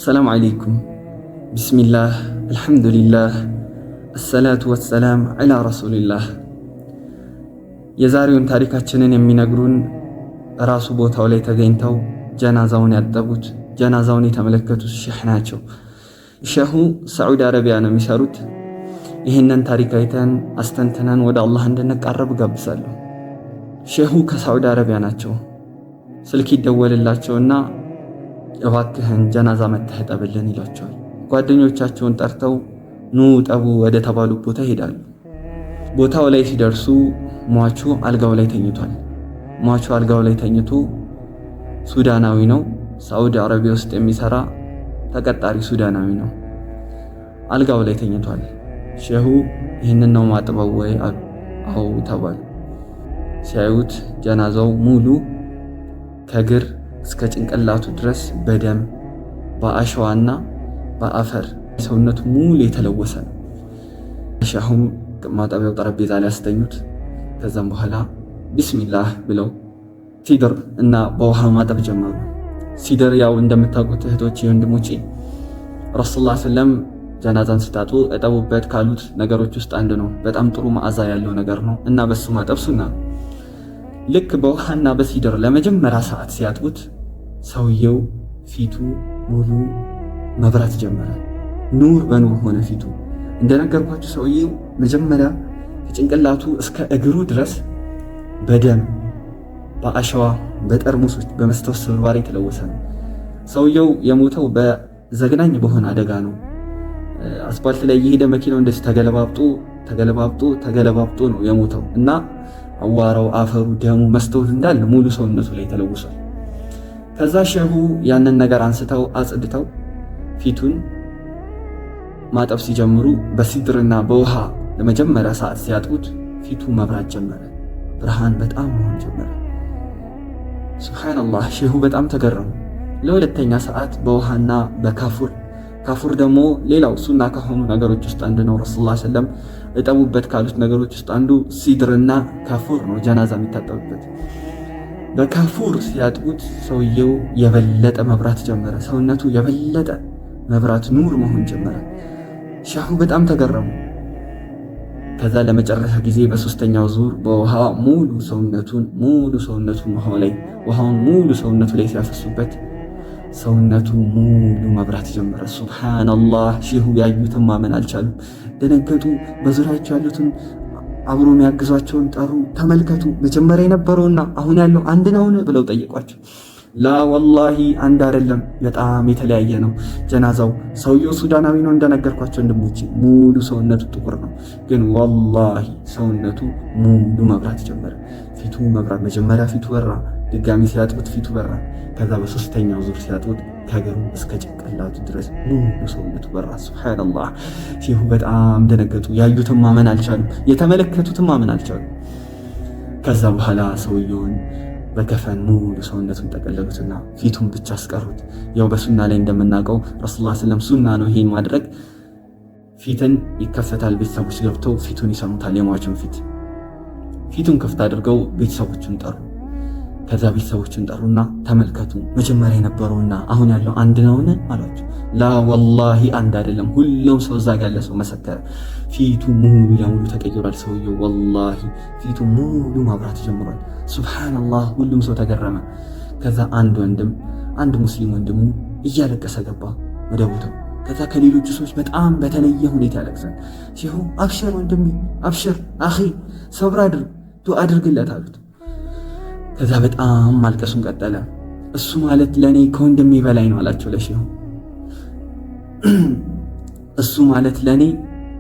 ሰላም ዓለይኩም። ቢስሚላህ አልሐምዱሊላህ አሰላቱ ወሰላም ዐላ ረሱሊላህ። የዛሬውን ታሪካችንን የሚነግሩን ራሱ ቦታው ላይ ተገኝተው ጀናዛውን ያጠቡት፣ ጀናዛውን የተመለከቱት ሼህ ናቸው። ሼሁ ሳዑዲ አረቢያ ነው የሚሰሩት። ይህንን ታሪክ አይተን አስተንትነን ወደ አላህ እንድንቃረብ ጋብዛለሁ። ሼሁ ከሳዑዲ አረቢያ ናቸው። ስልክ ይደወልላቸውና እባክህን ጀናዛ መተህ እጠብልን ይሏቸዋል። ጓደኞቻቸውን ጠርተው ኑ ጠቡ ወደ ተባሉ ቦታ ይሄዳሉ። ቦታው ላይ ሲደርሱ ሟቹ አልጋው ላይ ተኝቷል። ሟቹ አልጋው ላይ ተኝቶ ሱዳናዊ ነው። ሳዑዲ አረቢያ ውስጥ የሚሰራ ተቀጣሪ ሱዳናዊ ነው። አልጋው ላይ ተኝቷል። ሼሁ ይህንን ነው ማጥበው ወይ አሉ። አዎ ተባሉ። ሲያዩት ጀናዛው ሙሉ ከግር እስከ ጭንቅላቱ ድረስ በደም፣ በአሸዋና በአፈር ሰውነቱ ሙሉ የተለወሰ ነው። ሼሁም ማጠቢያው ጠረጴዛ ላይ ያስተኙት። ከዛም በኋላ ቢስሚላህ ብለው ሲድር እና በውሃ ማጠብ ጀመሩ። ሲድር ያው እንደምታውቁት እህቶቼ ወንድሞቼ፣ ረሱል ሰለም ጀናዛን ስታጡ እጠቡበት ካሉት ነገሮች ውስጥ አንዱ ነው። በጣም ጥሩ መዓዛ ያለው ነገር ነው እና በሱ ማጠብ ሱና ነው። ልክ በውሃና በሲድር ለመጀመሪያ ሰዓት ሲያጥቡት ሰውየው ፊቱ ሙሉ መብራት ጀመረ። ኑር በኑር ሆነ ፊቱ። እንደነገርኳችሁ ሰውየው መጀመሪያ ከጭንቅላቱ እስከ እግሩ ድረስ በደም፣ በአሸዋ፣ በጠርሙሶች፣ በመስታወት ስብርባሪ የተለወሰ ነው። ሰውየው የሞተው በዘግናኝ በሆነ አደጋ ነው። አስፋልት ላይ እየሄደ መኪናው እንደዚህ ተገለባብጦ ተገለባብጦ ተገለባብጦ ነው የሞተው እና አዋራው፣ አፈሩ፣ ደሙ፣ መስታወት እንዳለ ሙሉ ሰውነቱ ላይ ተለውሷል። ከዛ ሼሁ ያንን ነገር አንስተው አጽድተው ፊቱን ማጠብ ሲጀምሩ በሲድርና በውሃ ለመጀመሪያ ሰዓት ሲያጥቡት ፊቱ መብራት ጀመረ። ብርሃን በጣም መሆን ጀመረ። ሱብሓነላህ፣ ሼሁ በጣም ተገረሙ። ለሁለተኛ ሰዓት በውሃና በካፉር፣ ካፉር ደግሞ ሌላው ሱና ከሆኑ ነገሮች ውስጥ አንዱ ነው። ረሱል ሰለም እጠቡበት ካሉት ነገሮች ውስጥ አንዱ ሲድርና ካፉር ነው፣ ጀናዛ የሚታጠብበት። በካፉር ሲያጥቡት ሰውየው የበለጠ መብራት ጀመረ። ሰውነቱ የበለጠ መብራት ኑር መሆን ጀመረ። ሼሁ በጣም ተገረሙ። ከዛ ለመጨረሻ ጊዜ በሶስተኛው ዙር በውሃ ሙሉ ሰውነቱን ውሃው ላይ ውሃውን ሙሉ ሰውነቱ ላይ ሲያፈሱበት ሰውነቱ ሙሉ መብራት ጀመረ። ሱብሃነላህ፣ ሼሁ ያዩትን ማመን አልቻሉም። ደነገጡ። በዙሪያቸው ያሉትን አብሮ የሚያግዟቸውን ጠሩ። ተመልከቱ፣ መጀመሪያ የነበረውና አሁን ያለው አንድ ነውን ብለው ጠየቋቸው። ላ ወላሂ አንድ አይደለም፣ በጣም የተለያየ ነው ጀናዛው። ሰውየው ሱዳናዊ ነው እንደነገርኳቸው ወንድሞቼ፣ ሙሉ ሰውነቱ ጥቁር ነው፣ ግን ወላሂ ሰውነቱ ሙሉ መብራት ጀመረ። ፊቱ መብራት፣ መጀመሪያ ፊቱ በራ፣ ድጋሚ ሲያጥቡት ፊቱ በራ። ከዛ በሶስተኛው ዙር ሲያጥቡት ከእግሩ እስከ ጭንቅላቱ ድረስ ሙሉ ሰውነቱ በራ። ሱብሃነላህ፣ ሼሁ በጣም ደነገጡ። ያዩትን ማመን አልቻሉም፣ የተመለከቱትን ማመን አልቻሉም። ከዛ በኋላ ሰውየውን በከፈን ሙሉ ሰውነቱን ጠቀለሉትና ፊቱን ብቻ አስቀሩት። ያው በሱና ላይ እንደምናውቀው ረሱል ስለም ሱና ነው ይሄን ማድረግ። ፊትን ይከፈታል። ቤተሰቦች ገብተው ፊቱን ይሰሙታል። የሟቹን ፊት ፊቱን ክፍት አድርገው ቤተሰቦቹን ጠሩ። ከዛ ቤተሰቦቹን ጠሩና ተመልከቱ፣ መጀመሪያ የነበረውና አሁን ያለው አንድ ነውን አሏቸው። ላ ወላሂ አንድ አይደለም። ሁሉም ሰው እዛ ያለ ሰው መሰከረ። ፊቱ ሙሉ ለሙሉ ተቀይሯል። ሰውየው ወላሂ ፊቱ ሙሉ ማብራት ጀምሯል። ሱብሃነላህ፣ ሁሉም ሰው ተገረመ። ከዛ አንድ ወንድም፣ አንድ ሙስሊም ወንድሙ እያለቀሰ ገባ ወደ ቦታው። ከዛ ከሌሎቹ ሰዎች በጣም በተለየ ሁኔታ ያለቅሳል። ሼሁ አብሽር ወንድሜ፣ አብሽር አኺ፣ ሰብር አድርግ፣ ዱዓ አድርግለት አሉት። ከዛ በጣም ማልቀሱን ቀጠለ። እሱ ማለት ለእኔ ከወንድሜ በላይ ነው አላቸው ለሼሁ። እሱ ማለት ለእኔ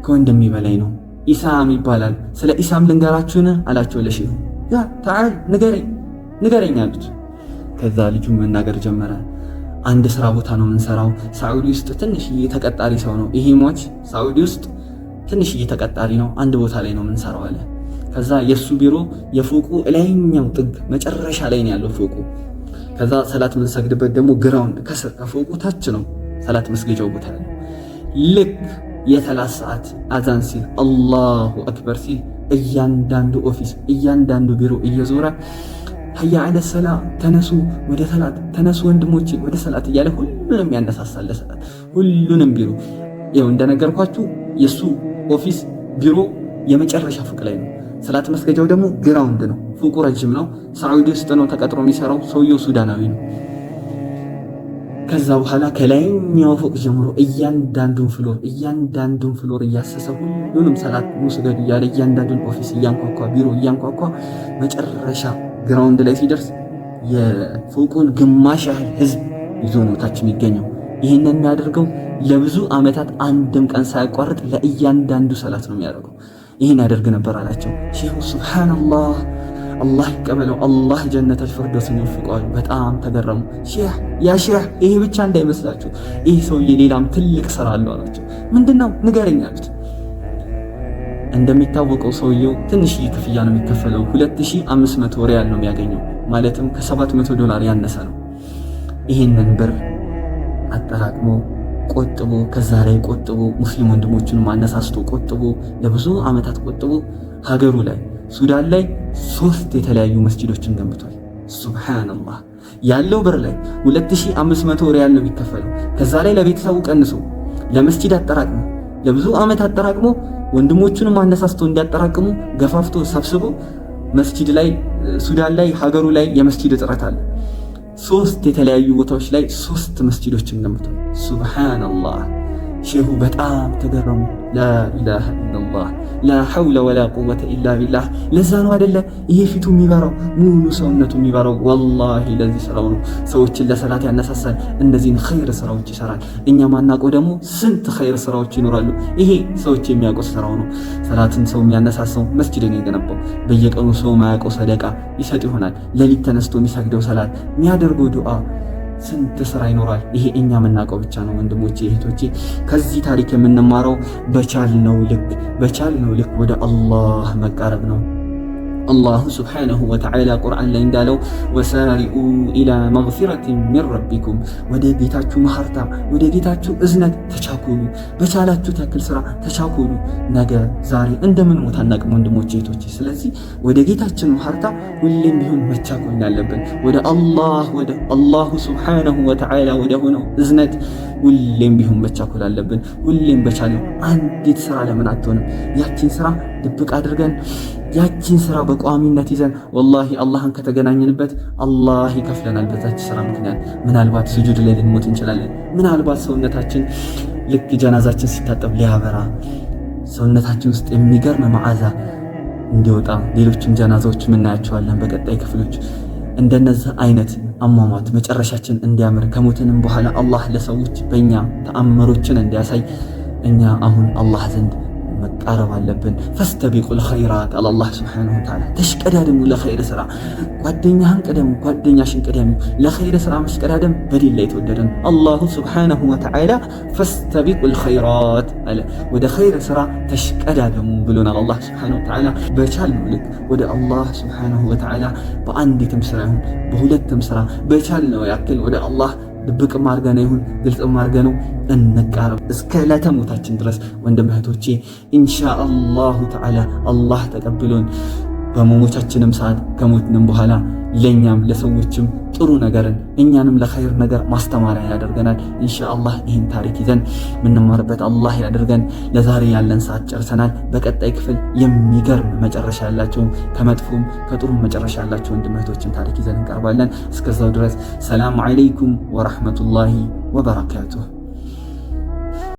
ከወንድሜ በላይ ነው። ኢሳም ይባላል። ስለ ኢሳም ልንገራችሁን አላቸው ለሼሁ። ያ ተዓል፣ ንገረኝ ንገረኝ አሉት። ከዛ ልጁ መናገር ጀመረ። አንድ ስራ ቦታ ነው የምንሰራው። ሳዑዲ ውስጥ ትንሽዬ ተቀጣሪ ሰው ነው ይሄ ሟች። ሳዑዲ ውስጥ ትንሽዬ ተቀጣሪ ነው። አንድ ቦታ ላይ ነው የምንሰራው አለ። ከዛ የእሱ ቢሮ የፎቁ ላይኛው ጥግ መጨረሻ ላይ ነው ያለው ፎቁ። ከዛ ሰላት የምንሰግድበት ደግሞ ground ከስር ከፎቁ ታች ነው ሰላት መስገጃው ቦታ ያለው። ልክ የሰላት ሰዓት አዛን ሲል፣ አላሁ አክበር ሲል እያንዳንዱ office፣ እያንዳንዱ ቢሮ እየዞረ ሀያ አለ ሰላ፣ ተነሱ ወደ ሰላት፣ ተነሱ ወንድሞቼ ወደ ሰላት እያለ ሁሉንም ሁሉንም ያነሳሳል ለሰላት፣ ሁሉንም ቢሮ። ይኸው እንደነገርኳችሁ የእሱ office ቢሮ የመጨረሻ ፎቅ ላይ ነው። ሰላት መስገጃው ደግሞ ground ነው። ፎቁ ረጅም ነው። ሳዑዲ ውስጥ ነው ተቀጥሮ የሚሰራው። ሰውየው ሱዳናዊ ነው። ከዛ በኋላ ከላይኛው ፎቅ ጀምሮ እያንዳንዱን floor እያሰሰ ሁሉንም ሰላት ስገዱ እያለ እያንዳንዱን office እያንኳኳ፣ ቢሮ እያንኳኳ መጨረሻ ground ላይ ሲደርስ የፎቁን ግማሽ ያህል ህዝብ ይዞ ነው ታች የሚገኘው። ይህንን የሚያደርገው ለብዙ ዓመታት አንድም ቀን ሳያቋርጥ ለእያንዳንዱ ሰላት ነው የሚያደርገው። ይህን ያደርግ ነበር አላቸው ሼሁ። ሱብሃነላህ፣ አላህ ይቀበለው፣ አላህ ጀነተል ፊርደውስን ይወፍቀዋል። በጣም ተገረሙ። ሼህ ያ ሼህ፣ ይሄ ብቻ እንዳይመስላችሁ፣ ይህ ሰውዬ ሌላም ትልቅ ስራ አለው አላቸው። ምንድነው ንገረኝ አሉት። እንደሚታወቀው ሰውየው ትንሽዬ ክፍያ ነው የሚከፈለው። 2500 ሪያል ነው የሚያገኘው፣ ማለትም ከ700 ዶላር ያነሰ ነው። ይህንን ብር አጠራቅሞ ቆጥቦ፣ ከዛ ላይ ቆጥቦ፣ ሙስሊም ወንድሞቹንም አነሳስቶ ቆጥቦ፣ ለብዙ ዓመታት ቆጥቦ ሀገሩ ላይ ሱዳን ላይ ሶስት የተለያዩ መስጂዶችን ገንብቷል። ሱብሃነላህ፣ ያለው ብር ላይ 2500 ሪያል ነው የሚከፈለው። ከዛ ላይ ለቤተሰቡ ቀንሶ ለመስጂድ አጠራቅሞ፣ ለብዙ ዓመት አጠራቅሞ፣ ወንድሞቹንም አነሳስቶ እንዲያጠራቅሙ ገፋፍቶ ሰብስቦ መስጂድ ላይ፣ ሱዳን ላይ ሀገሩ ላይ የመስጂድ እጥረት አለ። ሶስት የተለያዩ ቦታዎች ላይ ሶስት መስጂዶችን ገንብቷል። ሱብሃነላህ፣ ሼሁ በጣም ተገረሙ። لا إله إلا الله، لا حول ولا قوة إلا بالله። ለዛ ነው አይደለ ይሄ ፊቱ የሚበራው፣ ሙሉ ሰውነቱ የሚበራው? ወላሂ ለዚህ ስራው ነው። ሰዎችን ለሰላት ያነሳሳል። እነዚህን ኸይር ስራዎች ይሰራል። እኛ ማናውቀው ደግሞ ስንት ኸይር ስራዎች ይኖራሉ። ይሄ ሰዎች የሚያውቁት ስራው ነው። ሰላትን ሰው የሚያነሳሳው፣ መስጂድን የገነባው፣ በየቀኑ ሰው ማያውቀው ሰደቃ ይሰጥ ይሆናል። ሌሊት ተነስቶ የሚሰግደው ሰላት፣ የሚያደርገው ዱዓ፣ ስንት ስራ ይኖራል። ይሄ እኛ የምናውቀው ብቻ ነው። ወንድሞቼ እህቶቼ፣ ከዚህ ታሪክ የምንማረው በቻልነው ልክ ወደ አላህ መቃረብ ነው። አላሁ ስብሓነሁ ወተዓላ ቁርአን ላይ እንዳለው وسارعوا إلى مغفرة من ربكم፣ ወደ ጌታችሁ መሐርታ፣ ወደ ጌታችሁ እዝነት ተቻኮሉ። በቻላችሁት ያክል ስራ ተቻኮሉ። ነገ ዛሬ እንደምንሞት አናቅም ወንድሞቼ እህቶቼ። ስለዚህ ወደ ጌታችን መሐርታ ሁሌም ቢሆን መቻኮል ያለብን፣ ወደ አላህ፣ ወደ አላሁ ስብሓነሁ ወተዓላ ወደ ሆነው እዝነት ሁሌም ቢሆን መቻኮል አለብን። ሁሌም በቻልነው አንዲት ስራ ለምን አትሆንም? ያችን ስራ ድብቅ አድርገን፣ ያችን ስራ በቋሚነት ይዘን ወላሂ አላህን ከተገናኘንበት አላህ ይከፍለናል። በዛች ስራ ምክንያት ምናልባት ስጁድ ላይ ልንሞት እንችላለን። ምናልባት ሰውነታችን ልክ ጀናዛችን ሲታጠብ ሊያበራ፣ ሰውነታችን ውስጥ የሚገርም መዓዛ እንዲወጣ፣ ሌሎችም ጀናዛዎች የምናያቸዋለን በቀጣይ ክፍሎች፣ እንደነዚህ አይነት አሟሟት መጨረሻችን እንዲያምር፣ ከሞትንም በኋላ አላህ ለሰዎች በእኛ ተአምሮችን እንዲያሳይ እኛ አሁን አላህ ዘንድ መቃረብ አለብን። فاستبقوا الخيرات አለ አላህ ስብሓነሁ ወተዓላ። ተሽቀዳድሙ ለኸይር ስራ። ጓደኛህን ቅደሙ፣ ጓደኛሽን ቅደሙ። ለኸይር ስራ መሽቀዳደም በዲን ላይ የተወደደ ነው። አላሁ ስብሓነሁ ወተዓላ فاستبقوا الخيرات አለ። ወደ ኸይር ስራ ተሽቀዳደሙ ብሎናል አላህ ስብሓነሁ ወተዓላ። በቻልነው ልክ ወደ አላህ ስብሓነሁ ወተዓላ በአንዲትም ስራ ይሁን በሁለትም ስራ በቻልነው ያክል ወደ አላህ ድብቅም አድርገን ይሁን ግልጽም አድርገነው እንቃረብ እስከ ዕለተ ሞታችን ድረስ። ወንድም እህቶቼ፣ ኢንሻአላሁ ተዓላ አላህ ተቀብሎን በመሞቻችንም ሰዓት ከሞትንም በኋላ ለእኛም ለሰዎችም ጥሩ ነገርን፣ እኛንም ለኸይር ነገር ማስተማሪያ ያደርገናል። ኢንሻአላህ ይህን ታሪክ ይዘን የምንማርበት አላህ ያደርገን። ለዛሬ ያለን ሰዓት ጨርሰናል። በቀጣይ ክፍል የሚገርም መጨረሻ ያላቸው፣ ከመጥፎም ከጥሩም መጨረሻ ያላቸው ወንድም እህቶችን ታሪክ ይዘን እንቀርባለን። እስከዛው ድረስ ሰላም ዓለይኩም ወራህመቱላሂ ወበረካቱሁ።